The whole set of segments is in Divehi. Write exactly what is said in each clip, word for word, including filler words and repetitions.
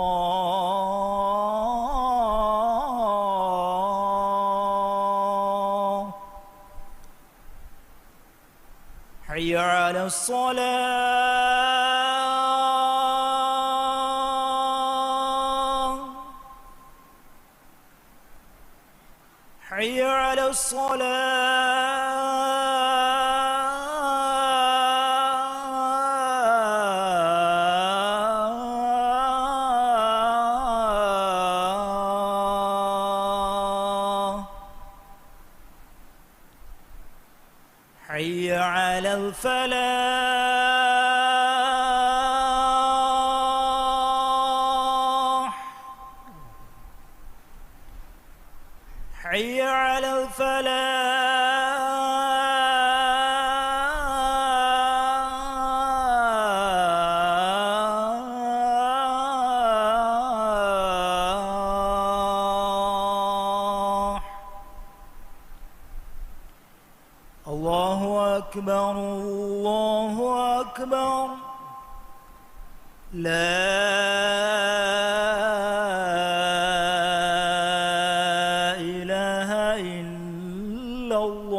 الصلاة. حي على الصلاة. حي على الصلاة. حي على الفلاح. حي على الفلاح. الله أكبر، الله أكبر. لا إله إلا الله.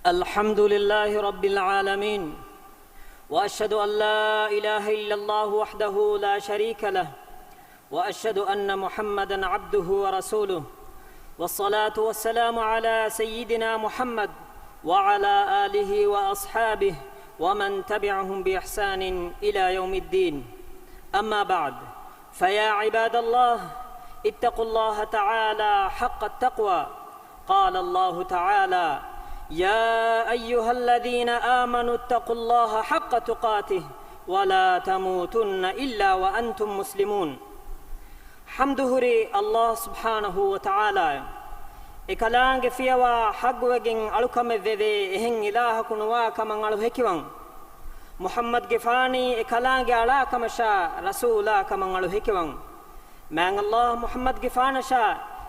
الحمد لله رب العالمين، وأشهد أن لا إله إلا الله وحده لا شريك له، وأشهد أن محمدا عبده ورسوله، والصلاة والسلام على سيدنا محمد وعلى آله وأصحابه ومن تبعهم بإحسان إلى يوم الدين. أما بعد، فيا عباد الله، اتقوا الله تعالى حق التقوى. قال الله تعالى: يا أيها الذين آمنوا اتقوا الله حق تقاته ولا تموتن إلا وأنتم مسلمون. ޙަމްދު ހުރީ ﷲ ސުބްޙާނަހޫ ވަތަޢާލާއަށް. އެކަލާނގެ ފިޔަވާ ޙައްޤުވެގެން އަޅުކަމެއް ވެވޭ އެހެން އިލާހަކު ނުވާ ކަމަށް އަޅު ހެކިވަން. މުޙައްމަދުގެފާނީ އެކަލާނގެ އަޅާ ކަމަށާ، ރަސޫލާ ކަމަށް އަޅު ހެކިވަން. މާތް ﷲ މުޙައްމަދުގެފާނަށާ،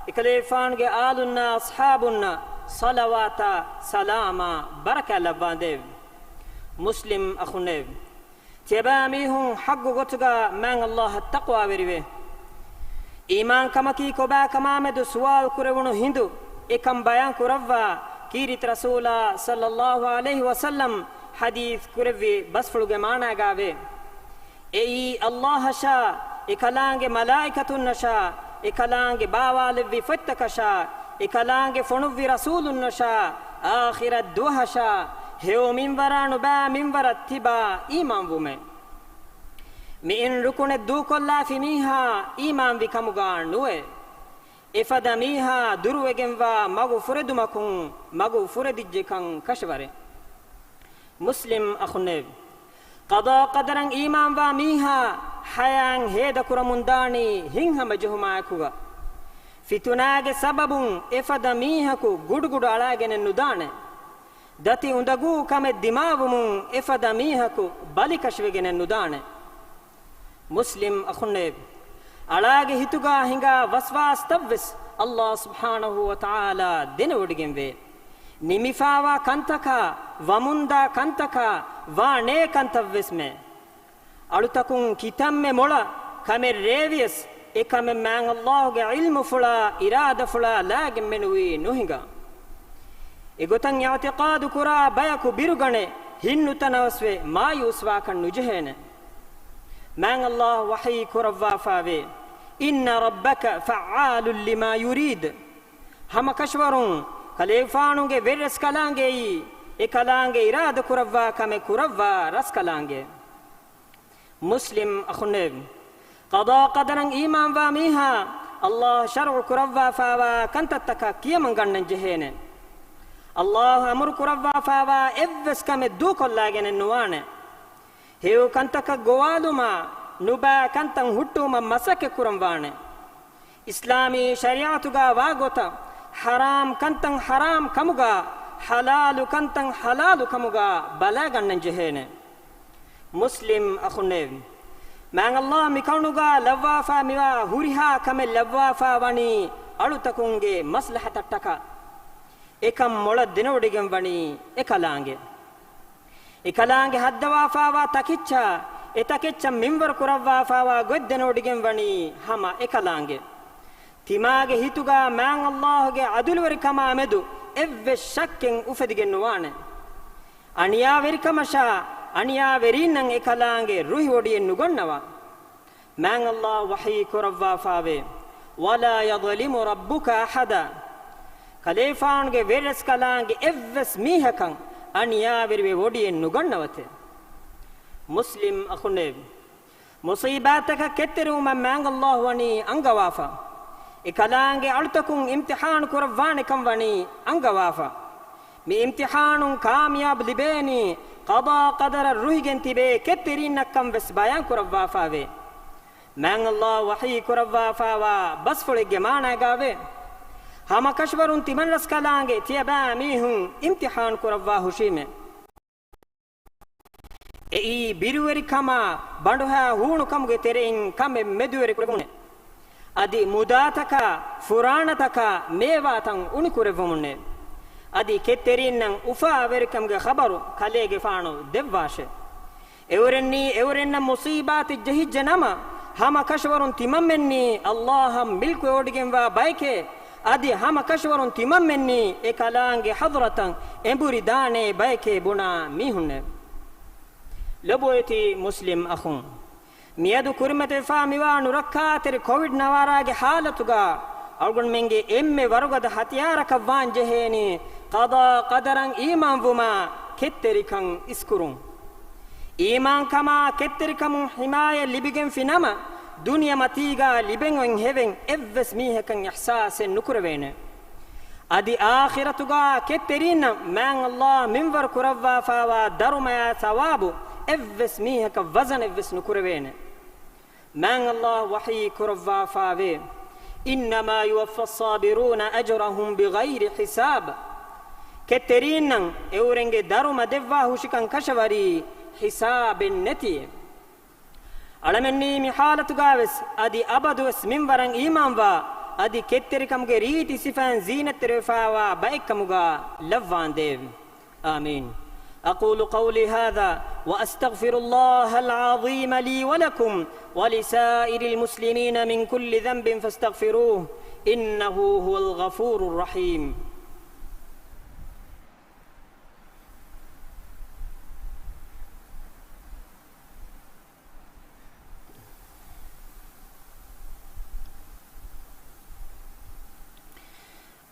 އެކަލޭގެފާނުގެ އާލުންނާ އަޞްޙާބުންނަށް ޞަލަވާތާ ސަލާމާ ބަރަކާތް ލައްވާނދޭވެ. މުސްލިމް އަޚުންނޭވެ! ތިޔަބައިމީހުން ޙައްޤު ގޮތުގަ މާތް ﷲ އަށް ތަޤްވާވެރިވޭ. އީމާންކަމަކީ ކޮބާކަމާމެދު ސުވާލު ކުރެވުނު ހިނދު، އެކަން ބަޔާން ކުރައްވާ ކީރިތި ރަސޫލާ ޞައްލައްލާހު ޢަލައިހި ވަސައްލަމް ޙަދީޘް ކުރެއްވި ބަސްފުޅުގެ މާނާގައިވޭ. އެއީ ﷲ އަށާ، އެކަލާނގެ މަލާއިކަތުންނަށާ، އެކަލާނގެ ބާވާލެއްވި ފޮތްތަކަށާ، އެކަލާނގެ ފޮނުއްވި ރަސޫލުންނަށާ، އާޚިރަތް ދުވަހަށާ، ހެޔޮ މިންވަރާ ނުބައި މިންވަރަށް ތިބާ އީމާންވުމޭ. މިއިން ރުކުނެއް ދޫކޮށްލާފި މީހާ އީމާންވި ކަމުގަ ނުވޭ. އެފަދަ މީހާ ދުރުވެގެންވާ މަގު ފުރެދުމަކުން މަގު ފުރެދިއްޖެކަން ކަށަވަރޭ. މުސްލިމް އަޚުންނޭވެ! ޤަޟާ ޤަދަރަށް އީމާންވާ މީހާ ޙަޔާތް ހޭދަކުރަމުންދާނީ ހިތްހަމަޖެހުމާއެކުގަ. ފިތުނާގެ ސަބަބުން އެފަދަ މީހަކު ގުޑުގުޑު އަޅާގެނެއް ނުދާނެ. ދަތި އުނދަގޫ ކަމެއް ދިމާވުމުން އެފަދަ މީހަކު ބަލިކަށިވެގެނެއް ނުދާނެ. މުސްލިމް އަޚުންނޭވެ! އަޅާގެ ހިތުގަ ހިނގާ ވަސްވާސްތައްވެސް ﷲ ސުބްޙާނަހޫ ވަތަޢާލާ ދެނެވޮޑިގެންވޭ. ނިމިފާވާ ކަންތަކާ، ވަމުންދާ ކަންތަކާ، ވާނޭ ކަންތައްވެސްމެ. އަޅުތަކުން ކިތަންމެ މޮޅަށް ކަމެއް ރޭވިޔަސް، އެކަމެއް މާތް ﷲ ގެ ޢިލްމުފުޅާ، އިރާދަފުޅާ ލާގެން މެނުވީ ނުހިނގާ. އެގޮތަށް އިޢުތިޤާދު ކުރާ ބަޔަކު ބިރުގަނެ، ހިތް ނުތަނަވަސްވެ، މާޔޫސްވާކަށް ނުޖެހޭނެ. މާތް ﷲ ވަޙީ ކުރައްވާފައިވޭ، إن ربك فعال لما يريد. ހަމަކަށަވަރުން ކަލޭގެފާނުގެ ވެރިރަސްކަލާނގެއީ، އެކަލާނގެ އިރާދަކުރައްވާ ކަމެއް ކުރައްވާ ރަސްކަލާނގެ. މުސްލިމް އަޚުންނޭވެ! ޤަޟާ ޤަދަރަށް އީމާންވާ މީހާ، ﷲ ޝަރުޢު ކުރައްވާފައިވާ ކަންތައްތަކަށް ކިޔަމަން ގަންނަން ޖެހޭނެ. ﷲ އަމުރު ކުރައްވާފައިވާ އެއްވެސް ކަމެއް ދޫކޮށްލާގެނެއް ނުވާނެ. ހެޔޮ ކަންތަކަށް ގޮވާލުމާ، ނުބައި ކަންތައް ހުއްޓުވުމަށް މަސައްކަތް ކުރަން ވާނެ. އިސްލާމީ ޝަރީޢަތުގަ ވާގޮތަށް، ޙަރާމް ކަންތައް ޙަރާމް ކަމުގާ، ޙަލާލު ކަންތައް ޙަލާލު ކަމުގާ ބަލާގަންނަން ޖެހޭނެ. މުސްލިމް އަޚުންނޭވެ! މާތް ﷲ މިކައުނުގާ ލައްވާފާ މިވާ ހުރިހާ ކަމެއް ލައްވާފާ ވަނީ އަޅުތަކުންގެ މަސްލަހަތަށްޓަކާ. އެކަން މޮޅަށް ދެނެވޮޑިގެން ވަނީ އެކަލާނގެ. އެކަލާނގެ ހައްދަވާފާވާ ތަކެއްޗާ، އެ ތަކެއްޗަށް މިންވަރު ކުރައްވާފާވާ ގޮތް ދެނެވޮޑިގެން ވަނީ ހަމަ އެކަލާނގެ. ތިމާގެ ހިތުގާ މާތް ﷲގެ ޢަދުލުވެރިކަމާ މެދު އެއްވެސް ޝައްކެއް އުފެދިގެން ނުވާނެ. އަނިޔާވެރިކަމަށާ، އަނިޔާވެރީންނަށް އެކަލާނގެ ރުހިވޮޑިއެއް ނުގަންނަވާ. މާތް ﷲ ވަޙީ ކުރައްވާފާވޭ، "ولا يظلم ربك أحدا." ކަލޭފާނުގެ ވެރިރަސްކަލާނގެ އެއްވެސް މީހަކަށް އަނިޔާވެރިވެ ވޮޑިއެއް ނުގަންނަވަތެ. މުސްލިމް އަޚުންނޭވެ! މުޞީބާތަކަށް ކެތްތެރިވުމަށް މާތް ﷲ ވަނީ އަންގަވާފަ. އެކަލާނގެ އަޅުތަކުން އިމްތިޙާނު ކުރައްވާނެކަން ވަނީ އަންގަވާފަ. މި އިމްތިޙާނުން ކާމިޔާބު ލިބޭނީ، ޤަޟާ ޤަދަރަށް ރުހިގެން ތިބޭ ކެތްތެރީންނަށްކަން ވެސް ބަޔާން ކުރައްވާފާވޭ. މާތް ﷲ ވަޙީ ކުރައްވާފާވާ ބަސްފުޅެއްގެ މާނައިގާވޭ، ހަމަކަށަވަރުން ތިމަންރަސްކަލާނގެ ތިޔަބައިމީހުން އިމްތިޙާނު ކުރައްވާ ހުށީމޭ. އެއީ ބިރުވެރިކަމާ ބަނޑުހައި ހޫނުކަމުގެ ތެރެއިން ކަމެއް މެދުވެރިކުރެވުމުންނޭ. އަދި މުދާތަކާ، ފުރާނަތަކާ، މޭވާތައް އުނިކުރެއްވުމުންނޭ. އަދި ކެތްތެރީންނަށް އުފާވެރިކަމުގެ ޚަބަރު ކަލޭގެފާނު ދެއްވާށޭ. އެއުރެންނީ އެއުރެންނަށް މުޞީބާތެއް ޖެހިއްޖެ ނަމަ، ހަމަކަށަވަރުން ތިމަންމެންނީ ﷲ އަށް މިލްކުވެވޮޑިގެންވާ ބައެކޭ. އަދި ހަމަކަށަވަރުން ތިމަންމެންނީ އެ ކަލާނގެ ޙަޟްރަތަށް އެނބުރި ދާނޭ ބަޔެކޭ ބުނާ މީހުންނޭ. ލޮބުވެތި މުސްލިމް އަޚުން! މިއަދު ކުރިމަތިވެފާ މިވާ ނުރައްކާތެރި ކޮވިޑް ނަވާރާގެ ޙާލަތުގާ އަޅުގަނޑުމެންގެ އެންމެ ވަރުގަދަ ހަތިޔާރަކަށް ވާން ޖެހޭނީ ޤަޟާ ޤަދަރަށް އީމާންވުމާ ކެތްތެރިކަން އިސްކުރުން. އީމާންކަމާ ކެތްތެރިކަމުން ޙިމާޔަތް ލިބިގެންފި ނަމަ، ދުނިޔެމަތީގާ ލިބެން އޮތް ހެވެން އެއްވެސް މީހަކަށް އިޙްސާސެއް ނުކުރެވޭނެ. އަދި އާޚިރަތުގާ ކެތްތެރީންނަށް މާތް ﷲ މިންވަރު ކުރައްވާފާވާ ދަރުމަޔާ ސަވާބު އެއްވެސް މީހަކަށް ވަޒަނެއްވެސް ނުކުރެވޭނެ. މާތް ﷲ ވަޙީ ކުރައްވާފާވޭ، "إنما يوفى الصابرون أجرهم بغير حساب." ކެތްތެރީންނަށް އެއުރެންގެ ދަރުމަ ދެއްވާ ހުށިކަން ކަށަވަރީ ހިސާބެއް ނެތިއެވެ. އަޅަމެންނީ މި ޙާލަތުގާވެސް އަދި އަބަދުވެސް މިންވަރަށް އީމާންވާ، އަދި ކެތްތެރިކަމުގެ ރީތި ސިފައިން ޒީނަތްތެރިވެފާވާ ބައެއްކަމުގާ ލައްވާނދޭވެ. آمين. أقول قولي هذا وأستغفر الله العظيم لي ولكم ولسائر المسلمين من كل ذنب فاستغفروه إنه هو الغفور الرحيم.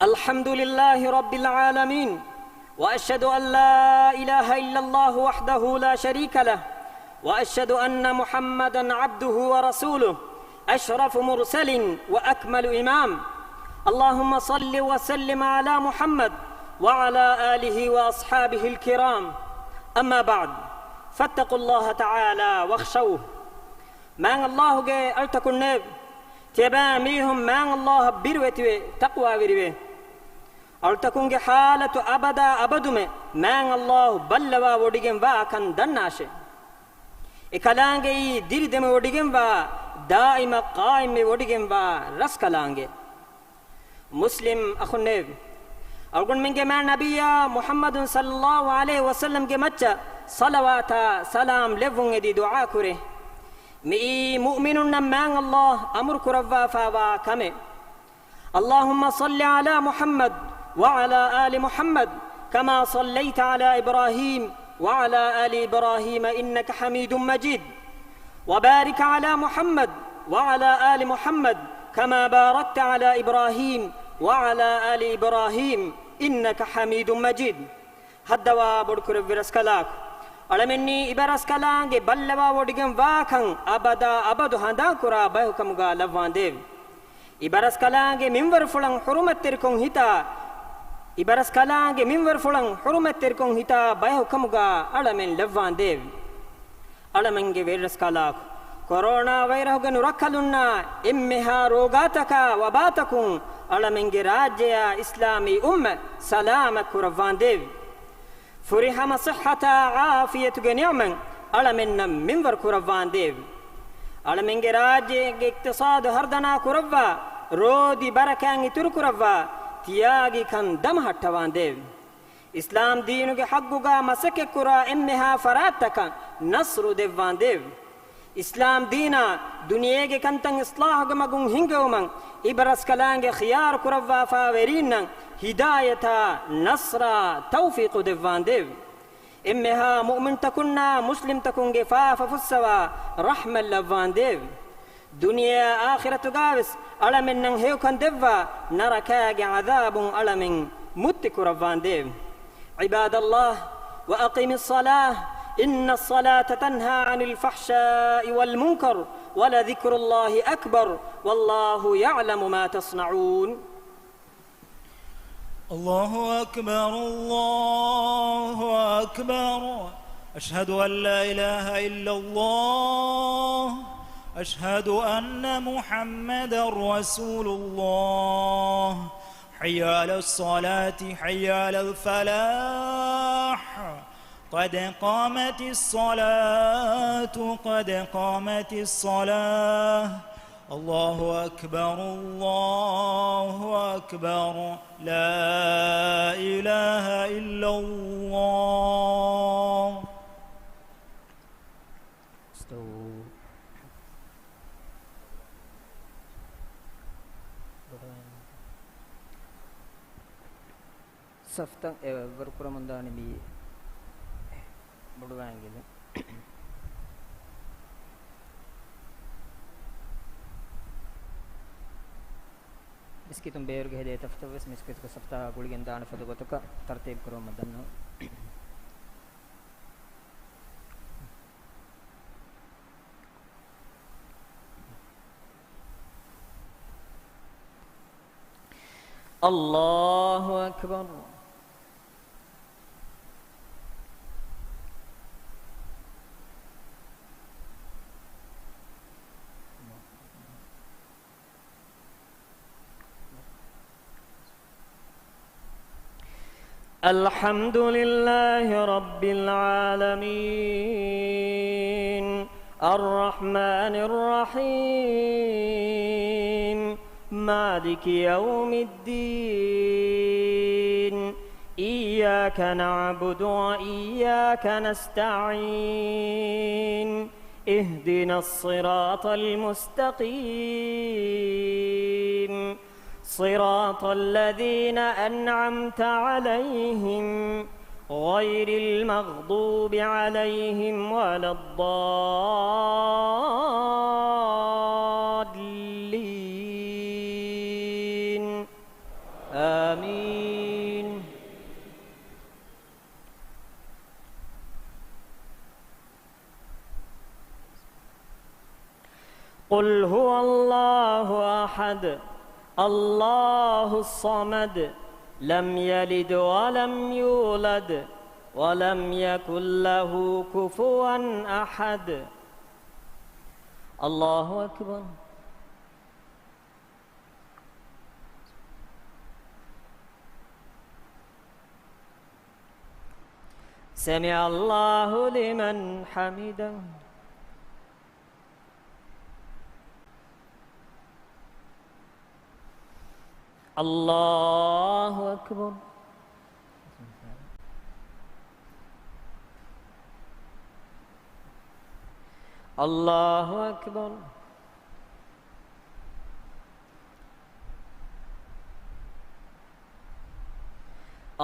الحمد لله رب العالمين، وأشهد أن لا إله إلا الله وحده لا شريك له، وأشهد أن محمدا عبده ورسوله، أشرف مرسل وأكمل إمام. اللهم صل وسلم على محمد وعلى آله وأصحابه الكرام. أما بعد، فاتقوا الله تعالى واخشوه. މާތް ﷲގެ އަޅުތަކުންނޭވެ! ތިޔަބައިމީހުން މާތް ﷲ އަށް ބިރުވެތިވެ ތަޤްވާވެރިވޭ. އަޅުތަކުންގެ ޙާލަތު އަބަދާ އަބަދުމެ މާތް ﷲ ބައްލަވާވޮޑިގެންވާކަން ދަންނާށޭ. އެކަލާނގެއީ ދިރިދެމިވޮޑިގެންވާ، ދާއިމަށް ޤާއިމްވެވޮޑިގެންވާ ރަސްކަލާނގެ. މުސްލިމް އަޚުންނޭވެ! އަޅުގަނޑުމެންގެ މާތް ނަބިއްޔާ މުޙައްމަދު ޞައްލައްލާހު ޢަލައިހި ވަސައްލަމްގެ މައްޗަށް ޞަލަވާތާ ސަލާމް ލެއްވުން އެދި ދުޢާ ކުރޭ. މިއީ މުއުމިނުންނަށް މާތް ﷲ އަމުރު ކުރައްވާފާވާ ކަމެއް. اللهم صل على محمد وعلى آل محمد كما صليت على إبراهيم وعلى آل إبراهيم إنك حميد مجيد. وبارك على محمد وعلى آل محمد كما باركت على إبراهيم وعلى آل إبراهيم إنك حميد مجيد. ހައްދަވާ ބޮޑުކުރެއްވި ރަސްކަލާކޮ، އަޅަމެންނީ އިބަރަސްކަލާނގެ ބައްލަވާވޮޑިގެންވާކަން އަބަދާ އަބަދު ހަނދާންކުރާ ބަޔަކު ކަމުގާ ލައްވާނދޭވެ. އިބަރަސްކަލާނގެ މިންވަރުފުޅަށް ޙުރުމަތްތެރިކޮށް ހިތާ، އިބަރަސްކަލާނގެ މިންވަރުފުޅަށް ޙުރުމަތްތެރިކޮށް ހިތާ ބަޔަކު ކަމުގާ އަޅަމެން ލައްވާނދޭވެ. އަޅަމެންގެ ވެރިރަސްކަލާކޮ، ކޮރޯނާ ވައިރަހުގެ ނުރައްކަލުންނާ އެންމެހާ ރޯގާތަކާ ވަބާތަކުން އަޅަމެންގެ ރާއްޖެއާ އިސްލާމީ އުއްމަތް ސަލާމަތް ކުރައްވާނދޭވެ. ފުރިހަމަ ޞިއްޙަތާ ޢާފިޔަތުގެ ނިޢުމަތް އަޅަމެންނަށް މިންވަރު ކުރައްވާނދޭވެ. އަޅަމެންގެ ރާއްޖޭގެ އިޤްތިޞާދު ހަރުދަނާ ކުރައްވާ، ރޯދި ބަރަކާތް އިތުރު ކުރައްވާ، ތިޔާގީކަން ދަމަހައްޓަވާނދޭވެ. އިސްލާމް ދީނުގެ ޙައްޤުގާ މަސައްކަތްކުރާ އެންމެހާ ފަރާތްތަކަށް ނަޞްރު ދެއްވާނދޭވެ. އިސްލާމް ދީނާ ދުނިޔޭގެ ކަންތައް އިޞްލާޙުގެ މަގުން ހިންގެވުމަށް އިބަރަސްކަލާނގެ ޚިޔާރު ކުރައްވާފާވެރީންނަށް ހިދާޔަތާ، ނަޞްރާ، ތައުފީޤު ދެއްވާނދޭވެ. އެންމެހާ މުއުމިންތަކުންނާ މުސްލިމްތަކުންގެ ފާފަ ފުއްސަވާ ރަޙްމަތް ލައްވާނދޭވެ. ދުނިޔެއާ އާޚިރަތުގާވެސް އަޅަމެންނަށް ހެޔޮކަން ދެއްވާ، ނަރަކާގެ ޢަޛާބުން އަޅަމެން މުއްތި ކުރައްވާނދޭވެ. عباد الله، وأقم الصلاة، إن الصلاة تنهى عن الفحشاء والمنكر، ولذكر الله أكبر، والله يعلم ما تصنعون. الله أكبر، الله أكبر. أشهد أن لا إله إلا الله. أشهد أن محمدا رسول الله. حي على الصلاة، حي على الفلاح. قد قامت الصلاة، قد قامت الصلاة. الله أكبر، الله أكبر. لا إله إلا الله. استووا. ސަފްތައް އެއްވަރު ކުރަމުންދާނެ މި ބޮޑުވާ އެނގިލުން. މިސްކިތުން ބޭރުގެ ހެދޭ ތަފްތަފް ވެސް މިސްކިތުގެ ސަފްތާ ގުޅިގެން ދާނެ ފަދަ ގޮތަކަށް ތަރުތީބު ކުރަމުން ދަންނަވަން. الله أكبر. الحمد لله رب العالمين، الرحمن الرحيم، مالك يوم الدين، إياك نعبد وإياك نستعين، اهدنا الصراط المستقيم، صراط الذين أنعمت عليهم، غير المغضوب عليهم ولا الضالين. آمين. قل هو الله أحد، الله الصمد، لم يلد ولم يولد، ولم يكن له كفوا أحد. الله أكبر. سمع الله لمن حمده. الله أكبر. الله أكبر.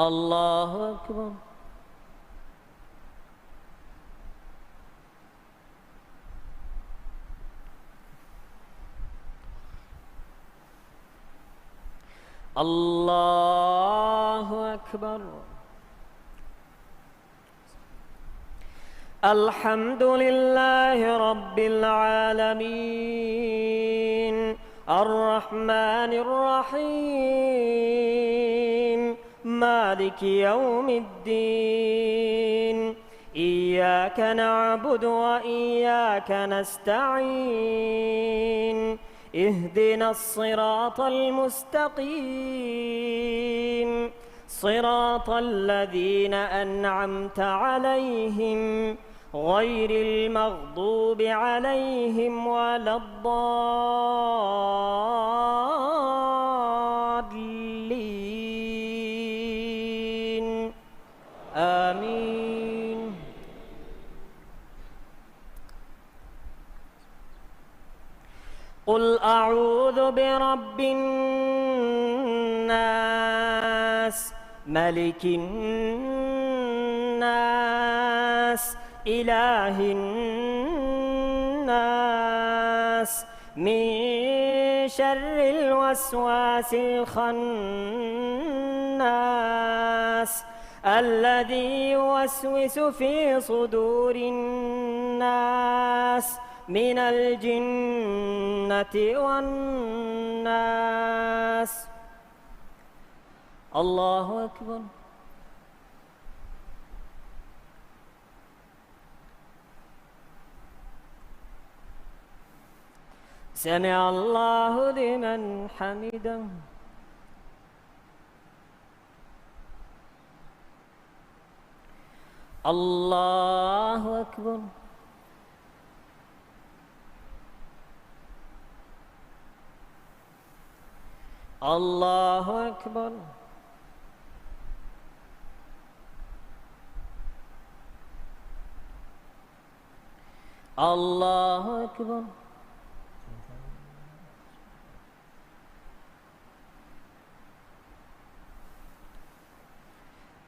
الله أكبر. الله أكبر. الحمد لله رب العالمين، الرحمن الرحيم، مالك يوم الدين، إياك نعبد وإياك نستعين، اهدنا الصراط المستقيم، صراط الذين أنعمت عليهم، غير المغضوب عليهم ولا الضالين. آمين. قل أعوذ برب الناس، ملك الناس، إله الناس، من شر الوسواس الخناس، الذي يوسوس في صدور الناس، من الجنة والناس. الله أكبر. سمع الله لمن حمده. الله أكبر. الله أكبر. الله أكبر.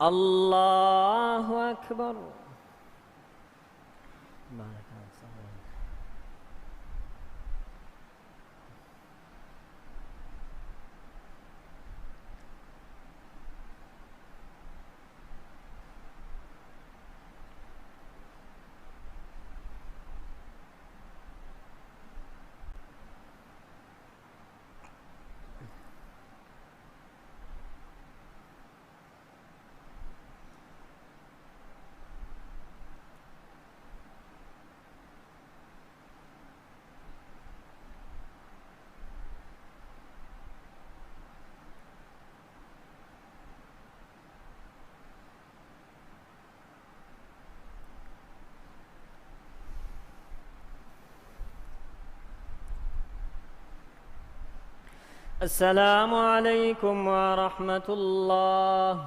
الله أكبر. بارك الله فيك. السلام عليكم ورحمة الله.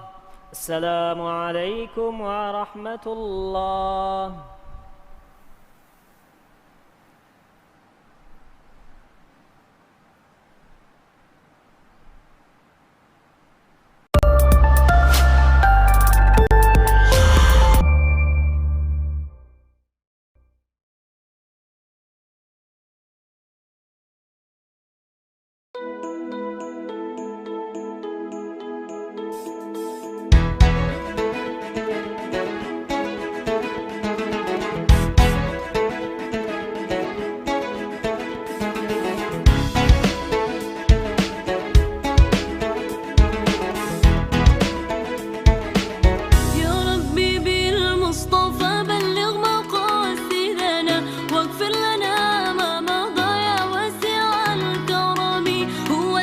السلام عليكم ورحمة الله.